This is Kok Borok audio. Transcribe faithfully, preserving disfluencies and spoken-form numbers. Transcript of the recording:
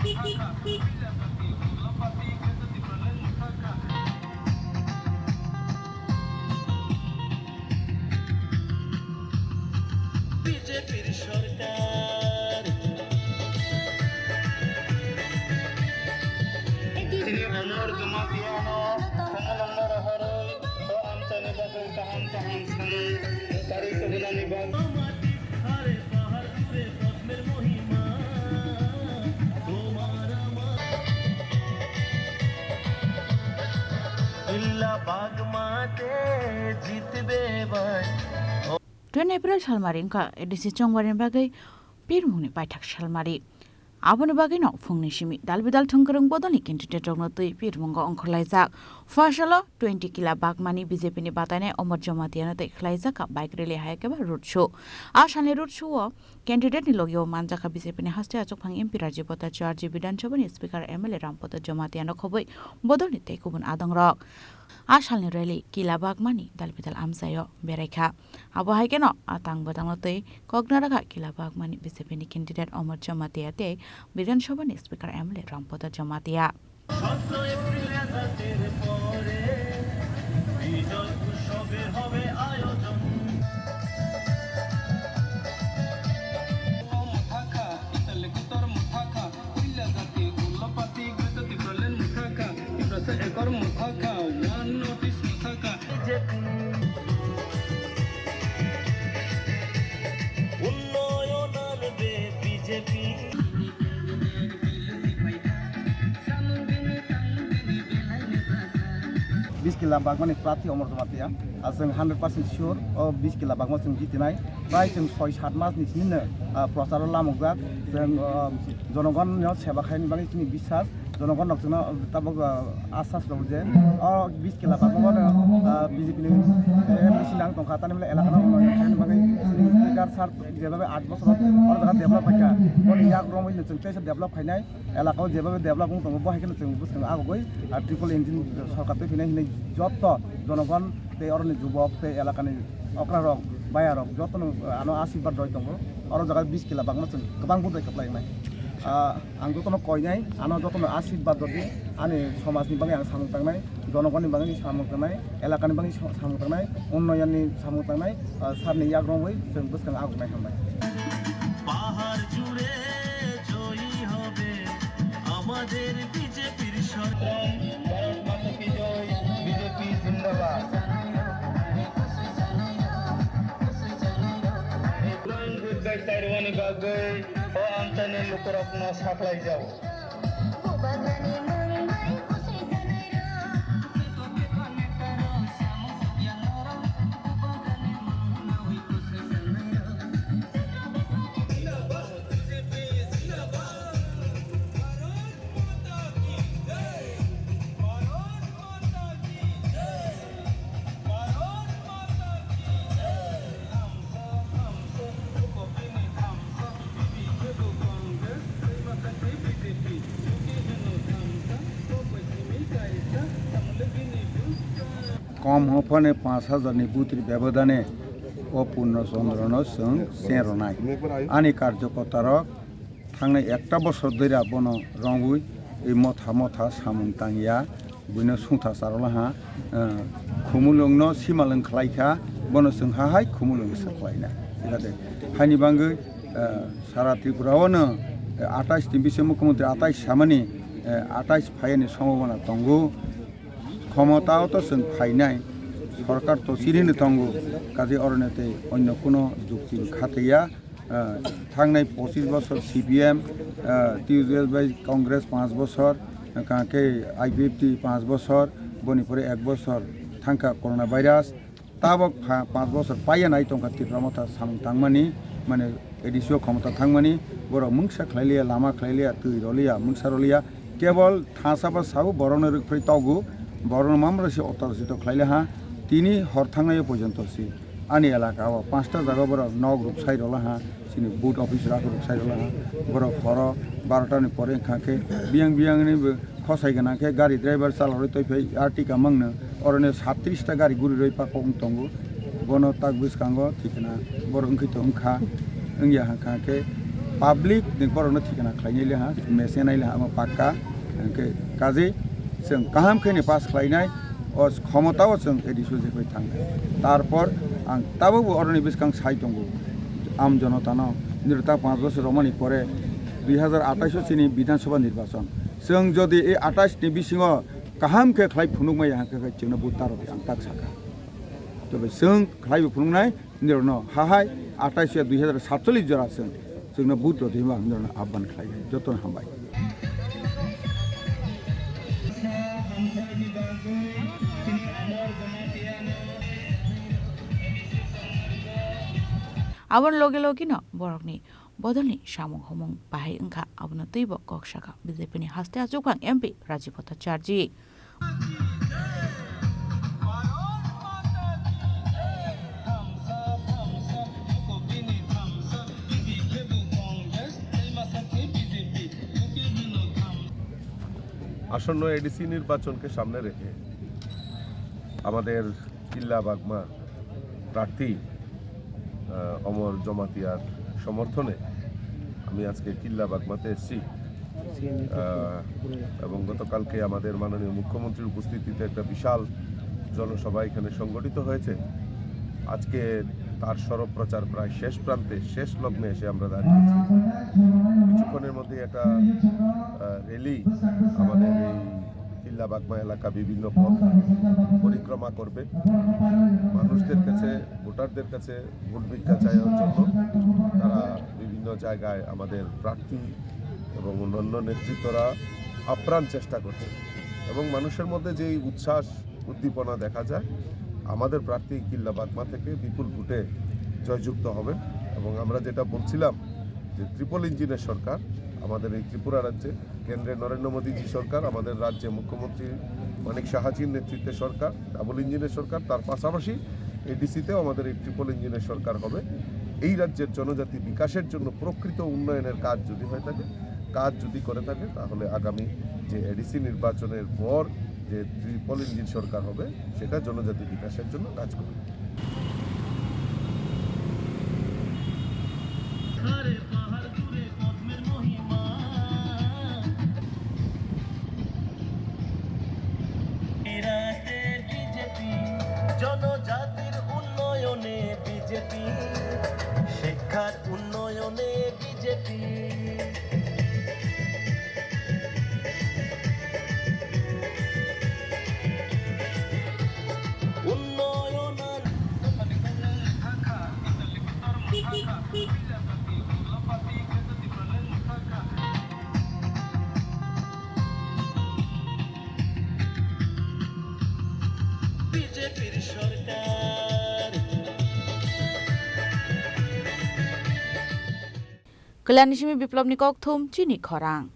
বিজেপির সরকার। Tini Omor Jamatia no khumulwng no rohorwi, o amchaini bagwi kaham kaham samung tari tubunani bagwi. Illa Bagmate jitbe bhai. Twenty April salmari wngkha A D C chongbarni bagwi pirmungni paithak salmari. Aboni bagwino phungni simi dal bidal thwngkwrwng bodolni candidate rokno twi pirmungo ongkhorlaijak. Phasalo twenty kila bagmani B J P ni batainai Omor Jamatia no tei khlaijak kha bike rally hai khe ba road show. A salni road show o candidate ni logi o manjakha B J P ni haste achukphang M P Rajiv Bhattacharjee, Bidhan Sabha ni Speaker M L A Ram Pradap Jamatia no khobwi bodolni tei kubun adongrok. A salni rally kila bagmani dal bidal amchaio beraikha. Abo hai kheno a tang bwtangno twi kok narakha kila bagmani B J P ni candidate Omor Jamatia tei Bidhan Sabha ni Speaker M L A Ram Pradap Jamatia. সতেরো এপ্রিল আজাদের পরে বিজয় উৎসবের হবে আয়োজন। মুথাখা, ইতালি কুতর মুথাখা, উইলা জাতি উল্লাপাতি, গৃহীত ত্রিপুরাল্যান্ড মুথাখা, ত্রিপুরাসা একর মুথাখা, ওয়ান নর্থ ইস্ট মুথাখা। বিজেপি। উন্নয়ন আনবে BJP. Bis kila bagmani prarthi Omor Jamatia, ah, chwng hundred percent sure o bis kila bagma chwng jitinai. Prai chwng soi sat mas ni simi no, ah, prochar o lamukjak. Chwng, ah, jonogon no seba khaini bagwi chini biswas. Jonogon rok chwngno tabuk, ah, asas rw je o bis kila bagmano, ah, B J P ni M D C nang tongkha, tani bole elaka no unnayong khaini bagwi chini speaker sir jeba bai aat bochor o jaga develop khaikha, boni yak romwi no chwng teisa develop khainai, elaka o jeba bai develop wng tongo, bo hai kheno chwng bwskango agogwi, ah, triple engine sorkar twi phinai hinwi jotto jonogon tei oroni jubok tei elakani okra rok, baya rok jotono, ah, ano asirwad rwi tongo. Oro jaga bis kila bagma chwng kwbang budai kwplai wngnai. Ah, ang jotono koinai, ano jotono asirwad rwdi, ani somajni bagwi ang samung tangnai, jonogonni bagwi samung tangnai, elakani bagwi sa-, samung tangnai, unnayonni samung tangnai, ah, sarni yak romwi chwng bwskang agognai hambai. পাহাড় জুড়ে জয়ী হবে আমাদের বিজেপির সরকার। ভারত মাতা কি জয়, বিজেপি জিন্দাবাদ। Rang bukai tairwani bagwi o amchaini lukurokno saklaijao. Kom hwnphani panch hajar ni butri bebodane o Purno Chandrono chwng chen rwnai. Ani karjokortarok thangnai ekta bosor dwira bono rwngwi ei motha motha samung tangya, buino sungtha charwlaha, eh, khumulwngno simalwng khlaikha, bono chwng hahai khumulwng se khlaina. Haini bagwi, eh, sara Tripura o no, eh, atais ni bising mukhyamantri atais samani, eh, atais phaiyani sombhabona tongo. Khomotao to chwng phainai, sorkar to chini no tongo, kaje oro no tei onno kuno jukti khataiya. Ah, thangnai pochis bosor C P M, ah, T U J S bai Congress panch bosor, hwnkha khe I P F T panch bosor, boni pore ek bosor thangkha corona virus. Tabok pha-, panch bosor paiya nai tongkha Tipra Motha samung tangmani, mane A D C o khomota thangmani, borok mungsa khlailiya, lama khlailiya, twi roliya, mungsa roliya, kebol thasa ba sao borokno rwkphri togo, borokno mamra se otorjito khlailiha, tini hor thangnai o pojonto si. Ani elaka o panchta jaga borok nok rwksai rolaha, chini booth office rok rwksai rolaha, borok horo barota ni pore wngkha khe biyang biyang ni bo khosai gwnang khe gari driver chalarwi twi phai Ertiga mangno oro ni sattris ta gari guri rwi pakok wng tongo. Bono tak bwskango thikna borok wngkhe to wngkha, wngya hwnkha khe Public ni borokno thikana khlainai le ha, mese nai le ha, omo pakka. Hwnkhe kaje chwng kaham khe ni pass khlainai, o khomotao chwng A D C o jephai thangnai. Tarpor ang tabukbo oroni bwskang sai tongo, am jonotano nirta panch bosor romani pore dui hazar atais o chini Bidhan Sabha nirbachon. Chwng jodi ei atais ni bisingo kaham khe khlai phunukmaya hwnkhe chwngno vote ta rwdi ang tak sakha. Tobe chwng khlaibo phunuknai, nirokno hahai atais ya dui hazar satchollish jora chwng chwngno vote rwdi hwnba ang nirokno ahban khlai. Jotono hambai. Aboni loge loge no borokni bodolni samung humung bahai wngkha, abono twibo kok sakha B J P ni haste achukphang M P Rajiv Bhattacharjee. আসন্ন এডিসি নির্বাচনকে সামনে রেখে আমাদের কিল্লা বাগমা প্রার্থী, আহ, অমর জমাতিয়ার সমর্থনে আমি আজকে কিল্লা বাগমাতে এসেছি। আহ, এবং গতকালকে আমাদের মাননীয় মুখ্যমন্ত্রীর উপস্থিতিতে একটা বিশাল জনসভা এখানে সংগঠিত হয়েছে। আজকে তার সরব প্রচার প্রায় শেষ প্রান্তে, শেষ লগ্নে এসে আমরা দাঁড়িয়েছি। কিছুক্ষণের মধ্যেই একটা, আহ, র্যালি আমাদের এই কিল্লা বাগমা এলাকা বিভিন্ন পথ পরিক্রমা করবে। মানুষদের কাছে, ভোটারদের কাছে ভোট ভিক্ষা চাওয়ার জন্য তারা বিভিন্ন জায়গায় আমাদের প্রার্থী এবং অন্যান্য নেতৃত্বরা আপ্রাণ চেষ্টা করছে এবং মানুষের মধ্যে যেই উচ্ছ্বাস, উদ্দীপনা দেখা যায়, আমাদের প্রার্থী কিল্লা বাগমা থেকে বিপুল ভোটে জয়যুক্ত হবে। এবং আমরা যেটা বলছিলাম যে ট্রিপল ইঞ্জিনের সরকার আমাদের এই ত্রিপুরা রাজ্যে, কেন্দ্রে নরেন্দ্র মোদীজি সরকার, আমাদের রাজ্যে মুখ্যমন্ত্রী মানিক সাহাজির নেতৃত্বে সরকার, ডাবল ইঞ্জিনের সরকার, তার পাশাপাশি এডিসিতেও আমাদের এই ট্রিপল ইঞ্জিনের সরকার হবে। এই রাজ্যের জনজাতি বিকাশের জন্য প্রকৃত উন্নয়নের কাজ যদি হয়ে থাকে, কাজ যদি করে থাকে, তাহলে আগামী যে এডিসি নির্বাচনের পর যে ট্রিপল ইঞ্জিন সরকার হবে, সেটা জনজাতি বিকাশের জন্য কাজ করবে। বিজেপি, জনজাতির উন্নয়নে বিজেপি, শিক্ষার উন্নয়নে বিজেপি। উন্নয়ন আর বিজেপির সরকার। Kwlani simi Biplobni kokthum chini khorang.